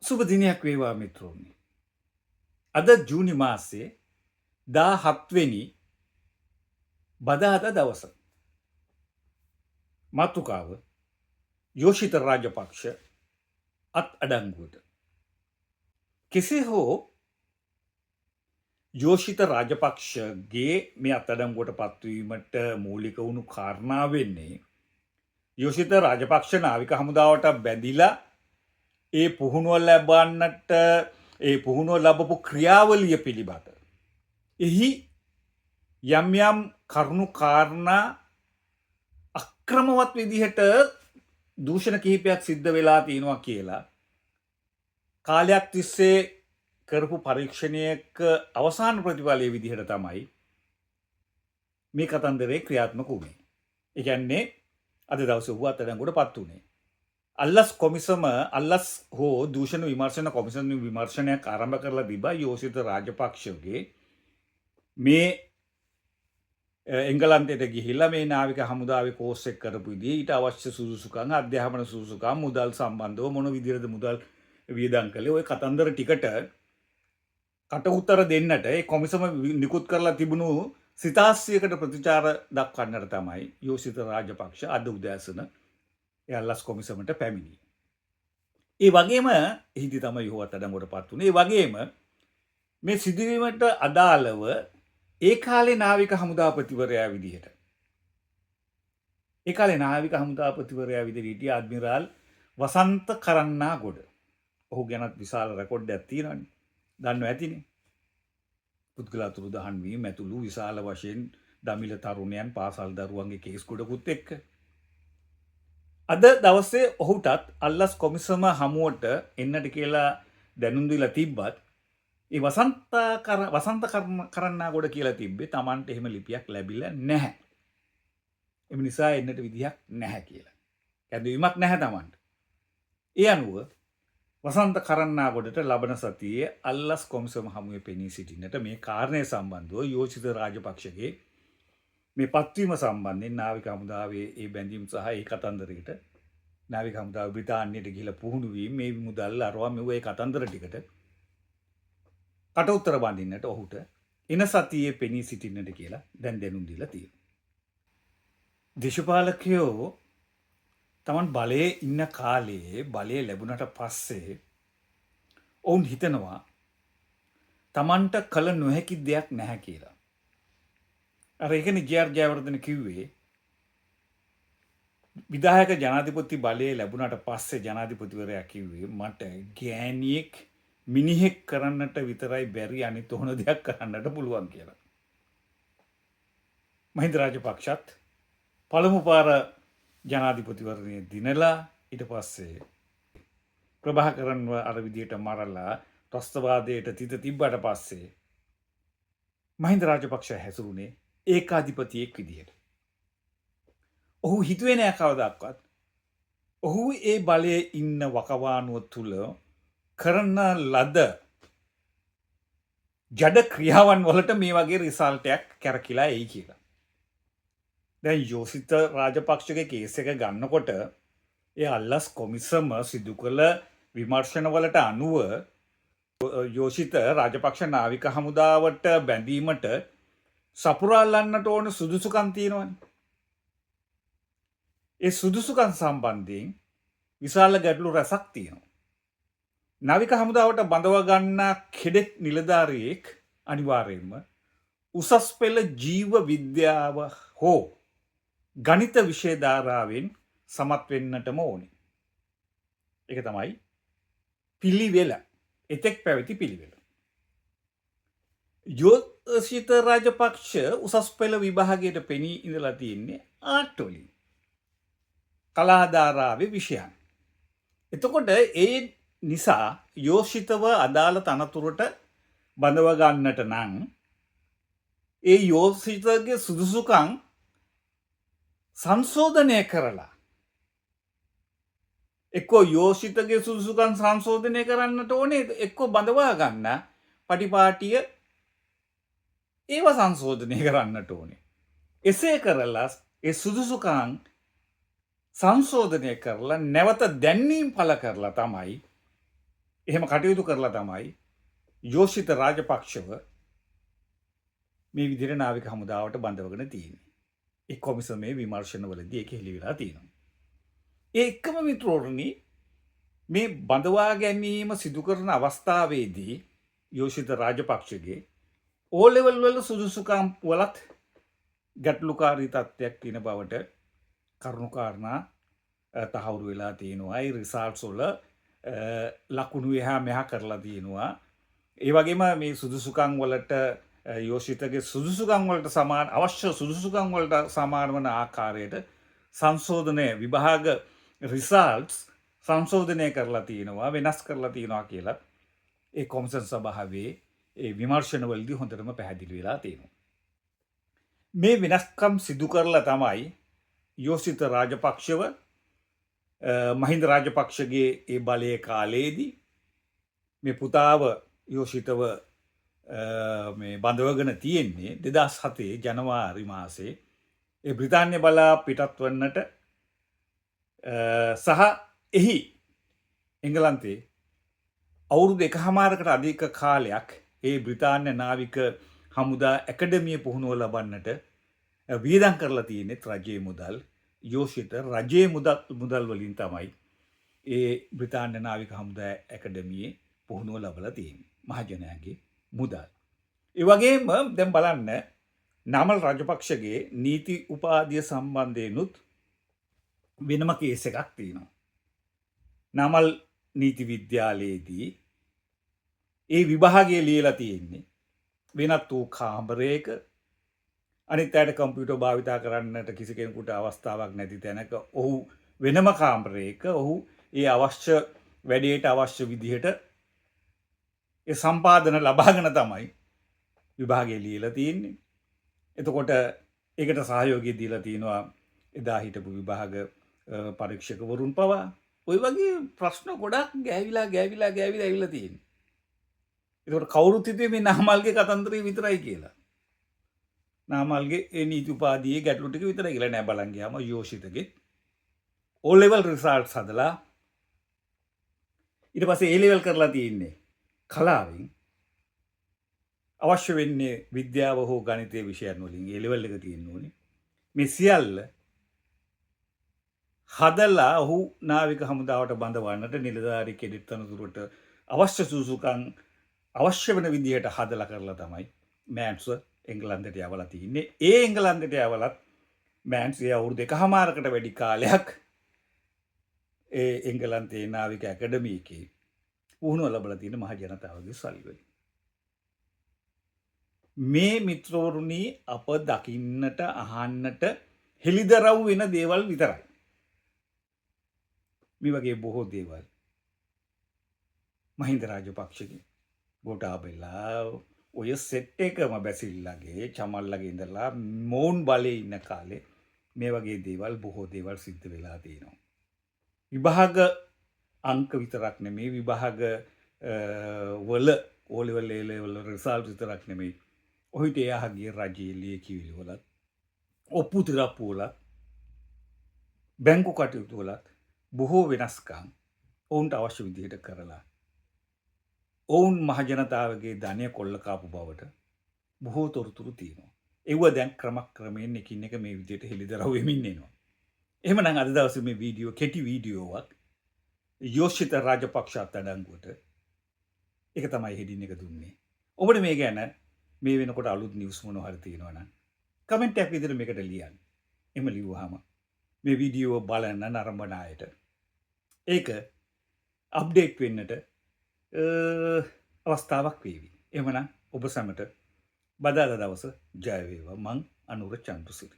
සුබ දිනයක් වේවා මිත්‍රෝනි. අද ජූනි මාසයේ 17 වෙනි බදාදා දවස. මාතෘකාව යෝෂිත රාජපක්ෂ අත් අඩංගුවට. කෙසේ හෝ යෝෂිත රාජපක්ෂගේ මේ අත්අඩංගුවට පත්වීමට මූලික වුණු කාරණා වෙන්නේ යෝෂිත රාජපක්ෂ නාවික හමුදාවට බැඳිලා ඒ පුහුණුව ලබන්නට ඒ පුහුණුව ලැබපු ක්‍රියාවලිය පිළිබඳ එහි යම් යම් කරුණු කාරණා අක්‍රමවත් විදිහට දූෂණ කිහිපයක් සිද්ධ වෙලා තියෙනවා කියලා කාලයක් තිස්සේ කරපු පරීක්ෂණයක අවසාන ප්‍රතිඵලයේ විදිහට තමයි මේ කතන්දරේ ක්‍රියාත්මක වුණේ. ඒ කියන්නේ අද දවසේ ඔහු අත්අඩංගුවට පත් වුණේ. අල්ලස් කොමිසම අල්ලස් හෝ දූෂණ විමර්ශන කොමිසම විමර්ශනයක් ආරම්භ කරලා තිබ්බා යෝෂිත රාජපක්ෂගේ මේ එංගලන්තයට ගිහිල්ලා මේ නාවික හමුදාවේ කෝස් එක කරපු විදිහ, ඊට අවශ්‍ය සුදුසුකම්, අධ්‍යාපන සුදුසුකම්, මුදල් සම්බන්ධව මොන විදිහටද මුදල් වියදම් කළේ, ඔය කතන්දර ටිකට කට උතර දෙන්නට ඒ කොමිසම නිකුත් කරලා තිබුණු සිතාස්සියකට ප්‍රතිචාර දක්වන්නට තමයි යෝෂිත රාජපක්ෂ අද උදෑසන ඒ අල්ලස් කොමිසමට පැමිණියේ. ඒ වගේම එහිදී තමයි ඔහු අත්අඩංගුවට පත් වුණේ. ඒ වගේම මේ සිදුවීමට අදාළව ඒ කාලේ නාවික හමුදාපතිවරයා විදිහට ඒ කාලේ නාවික හමුදාපතිවරයා විදිහට හිටිය අද්මිරාල් වසන්ත කරන්නාගොඩ. ඔහු ගැනත් විශාල රෙකෝඩ් එකක් තියෙනවානේ. දන්නව ඇතිනේ. පුද්ගල අතුරුදහන් වීම ඇතුළු විශාල වශයෙන් දමිළ තරුණයන් පාසල් දරුවන්ගේ කේස් ගොඩකුත් එක්ක. අද දවසේ ඔහුටත් අල්ලස් කොමිසම හමුවට එන්නට කියලා දැනුම් දීලා තිබ්බත් ඒ වසන්ත කරන්නාගොඩ කියලා තිබ්බේ Tamanට එහෙම ලිපියක් ලැබිලා නැහැ. එම නිසා එන්නට විදිහක් නැහැ කියලා. කැඳවීමක් නැහැ Tamanට. ඒ අනුව වසන්ත කරන්නාගොඩට ලබන සතියේ අල්ලස් කොමිසම හමුවේ පෙනී සිටින්නට මේ කාරණය සම්බන්ධව යෝෂිත රාජපක්ෂගේ මේ පත්වීම සම්බන්ධයෙන් නාවික හමුදාවේ ඒ බැඳීම් සහ ඒ කතන්දරයට නාවික හමුදාව බ්‍රිතාන්‍යයට ගිහිලා පුහුණු වීම මේ මුදල් අරවා මෙව ඒ කතන්දර ටිකට කට උතර බඳින්නට ඔහුට එන සතියේ පෙනී සිටින්නට කියලා දැන් දැනුම් දීලා තියෙනවා. දේශපාලකයෝ තමන් බලයේ ඉන්න කාලයේ බලය ලැබුණට පස්සේ ඔවුන් හිතනවා තමන්ට කළ නොහැකි දෙයක් නැහැ කියලා. අර ඒකනේ ජේ.ආර්. ජයවර්ධන කිව්වේ විධායක ජනාධිපති බලය ලැබුණට පස්සේ ජනාධිපතිවරයා කිව්වේ මට ගෑණියෙක් මිනිහෙක් කරන්නට විතරයි බැරි අනිත් ඕන දෙයක් කරන්නට පුළුවන් කියලා. මහින්ද රාජපක්ෂත් පළමු පාර ජනාධිපතිවරණය දිනලා ඊට පස්සේ ප්‍රභාකරන්ව අර විදියට මරලා ත්‍රස්තවාදයට තිත තිබ්බට පස්සේ මහින්ද රාජපක්ෂ හැසිරුණේ ඒකාධිපතියෙක් විදියට. ඔහු හිතුවේ නෑ කවදාවත් ඔහු ඒ බලයේ ඉන්න වකවානුව තුල කරන ලද ජඩ ක්‍රියාවන් වලට මේ වගේ රිසල්ට් එකක් කැරකිලා එයි කියලා. දැන් යෝෂිත රාජපක්ෂගේ කේස් එක ගන්නකොට ඒ අල්ලස් කොමිසම සිදු කළ විමර්ශන වලට අනුව යෝෂිත රාජපක්ෂ නාවික හමුදාවට බැඳීමට සපුරා අල්ලන්නට ඕන සුදුසුකම් තියෙනවනේ. ඒ සුදුසුකම් සම්බන්ධයෙන් විශාල ගැටලු රැසක් තියෙනවා. නාවික හමුදාවට බඳව ගන්නා කෙඩෙට් නිලධාරියෙක් අනිවාර්යයෙන්ම උසස් පෙළ ජීව විද්‍යාව හෝ ගණිත විෂය ධාරාවෙන් සමත් වෙන්නටම ඕනේ. ඒක තමයි පිළිවෙල. එතෙක් පැවති පිළිවෙල. යෝෂිත රාජපක්ෂ උසස් පෙළ විභාගයට පෙනී ඉඳලා තියෙන්නේ ආර්ට් වලින්. කලා ධාරාවේ විෂයන්. එතකොට ඒ නිසා යෝෂිතව අදාළ තනතුරට බඳව ගන්නට නම් ඒ යෝෂිතගේ සුදුසුකම් සංශෝධනය කරලා එක්කෝ යෝෂිතගේ සුදුසුකම් සංශෝධනය කරන්නට ඕනේ, එක්කෝ බඳවා ගන්න පටිපාටිය ඒව සංශෝධනය කරන්නට ඕනේ. එසේ කරලා ඒ සුදුසුකම් සංශෝධනය කරලා නැවත දැන්වීම් පළ කරලා තමයි එහෙම කටයුතු කරලා තමයි යෝෂිත රාජපක්ෂව මේ විදිහට නාවික හමුදාවට බඳවගෙන තියෙන්නේ. ඒ කොමිසමේ විමර්ශනවලදී ඒක හෙළි වෙලා තියෙනවා. ඒ එක්කම මිත්‍රවරුනි, මේ බඳවා ගැනීම සිදු කරන අවස්ථාවේදී යෝෂිත රාජපක්ෂගේ ඕ ලෙවල් වල සුදුසුකම් වලත් ගැටලුකාරී තත්ත්වයක් තියෙන බවට කරුණු කාරණා තහවුරු වෙලා තියෙනවා. ඒ රිසල්ට්ස් වල ලකුණු එහා මෙහා කරලා තියෙනවා. ඒ වගේම මේ සුදුසුකම් වලට, යෝෂිතගේ සුදුසුකම් වලට සමාන, අවශ්‍ය සුදුසුකම් වලට සමාන වන ආකාරයට සංශෝධනය, විභාග රිසල්ට්ස් සංශෝධනය කරලා තියෙනවා, වෙනස් කරලා තියෙනවා කියලා ඒ කොමිසම් සභාවේ ඒ විමර්ශනවලදී හොඳටම පැහැදිලි වෙලා තියෙනවා. මේ වෙනස්කම් සිදු කරලා තමයි යෝෂිත රාජපක්ෂව මහින්ද රාජපක්ෂගේ ඒ බලය කාලයේදී මේ පුතාව යෝෂිතව මේ බඳවගෙන තියෙන්නේ. 2007 ජනවාරි මාසේ ඒ බ්‍රිතාන්‍ය බලා පිටත් වන්නට සහ එහි එංගලන්තේ අවුරුදු එකහමාරකට අධික කාලයක් ඒ බ්‍රිතාන්‍ය නාවික හමුදා ඇකඩමිය පුහුණුව ලබන්නට වියදම් කරලා තියෙන්නේ රජයේ මුදල්. යෝෂිත රජයේ මුදල් වලින් තමයි ඒ බ්‍රිතාන්‍ය නාවික හමුදා ඇකඩමියේ පුහුණුව ලබලා තියෙන්නේ, මහජනයාගේ මුදල්. ඒ වගේම දැන් බලන්න, නාමල් රාජපක්ෂගේ නීති උපාධිය සම්බන්ධයෙනුත් වෙනම කේස් එකක් තියෙනවා. නාමල් නීති විද්‍යාලයේදී ඒ විභාගය ලියලා තියෙන්නේ වෙනත් වූ කාමරයක, අනිත් අයට කම්පියුටර් භාවිතා කරන්නට කිසි කෙනෙකුට අවස්ථාවක් නැති තැනක, ඔහු වෙනම කාමරයක ඔහු ඒ අවශ්‍ය වැඩේට අවශ්‍ය විදිහට ඒ සම්පාදන ලබාගෙන තමයි විභාගය ලියලා තියෙන්නේ. එතකොට ඒකට සහයෝගය දීලා තියෙනවා එදා හිටපු විභාග පරීක්ෂකවරුන් පවා. ඔය වගේ ප්‍රශ්න ගොඩක් ගෑවිලා ගෑවිලා ගෑවිලා ඇවිල්ලා තියෙන්නේ. එතකොට කවුරුත් හිතුවේ මේ නාමල්ගේ කතන්දරේ විතරයි කියලා. නාමල්ගේ ඒ නීති උපාධියේ ගැටලු ටික විතරයි කියලා. නෑ, බලන් ගියාම යෝෂිතගේ O level results හදලා, ඊට පස්සේ A level කරලා තියෙන්නේ කලාවෙන්. අවශ්‍ය වෙන්නේ විද්‍යාව හෝ ගණිතය විෂයන් වලින් A level එක තියෙන්න ඕනේ. මේ සියල්ල හදලා ඔහු නාවික හමුදාවට බඳවන්නට, නිලධාරී කෙඩෙට් තනතුරට අවශ්‍ය සුදුසුකම් අවශ්‍ය වෙන විදිහට හදලා කරලා තමයි මෑන්ස්ව එංගලන්තයට යවලා තින්නේ. ඒ එංගලන්තයට යවලත් මෑන්ස් ඒ අවුරුදු එකහමාරකට වැඩි කාලයක් ඒ එංගලන්තයේ නාවික ඇකඩමි එකේ පුහුණුව ලැබලා තියෙන මහ ජනතාවගේ සල්ලි වලින්. මේ මිත්‍රවරුනි, අප දකින්නට අහන්නට හෙළිදරව් වෙන දේවල් විතරයි. මේ වගේ බොහෝ දේවල් මහින්ද රාජපක්ෂගේ, ගෝඨාභයලා, ඔය සෙට් එකම, බැසිල්ලගේ, චමල්ලගේ ඉඳලා මොවුන් බලේ ඉන්න කාලේ මේ වගේ දේවල්, බොහෝ දේවල් සිද්ධ වෙලා තියෙනවා. විභාග අංක විතරක් නෙමෙයි, විභාග වල O level, A level result විතරක් නෙමෙයි. ඔහිට එයාගේ රජයේ ලියකියවිලි වලත්, ඔප්පු තිරප්පු වලත්, බැංකු කටයුතු වලත් බොහෝ වෙනස්කම් ඔවුන්ට අවශ්‍ය විදිහට කරලා ඔවුන් මහජනතාවගේ ධනය කොල්ල කාපු බවට බොහෝ තොරතුරු තියෙනවා. ඒව දැන් ක්‍රමක්‍රමයෙන් එකින් එක මේ විදිහට හෙළිදරව් වෙමින් එනවා. එහෙමනම් අද දවසේ මේ වීඩියෝ කෙටි වීඩියෝවක් යෝෂිත රාජපක්ෂ අත්අඩංගුවට, ඒක තමයි හෙඩින් එක දුන්නේ. ඔබට මේ ගැන මේ වෙනකොට අලුත් නිවුස් මොනවා හරි තියෙනවා නම් කමෙන්ට් එකක් විදිහට මේකට ලියන්න. එහෙම ලිව්වහම මේ වීඩියෝව බලන නරඹන අයට ඒක අප්ඩේට් වෙන්නට අවස්ථාවක් වේවි. එහෙමනම් ඔබ සැමට බදාදා දවස ජය වේවා. මං අනුර චන්ද්‍රසිරි.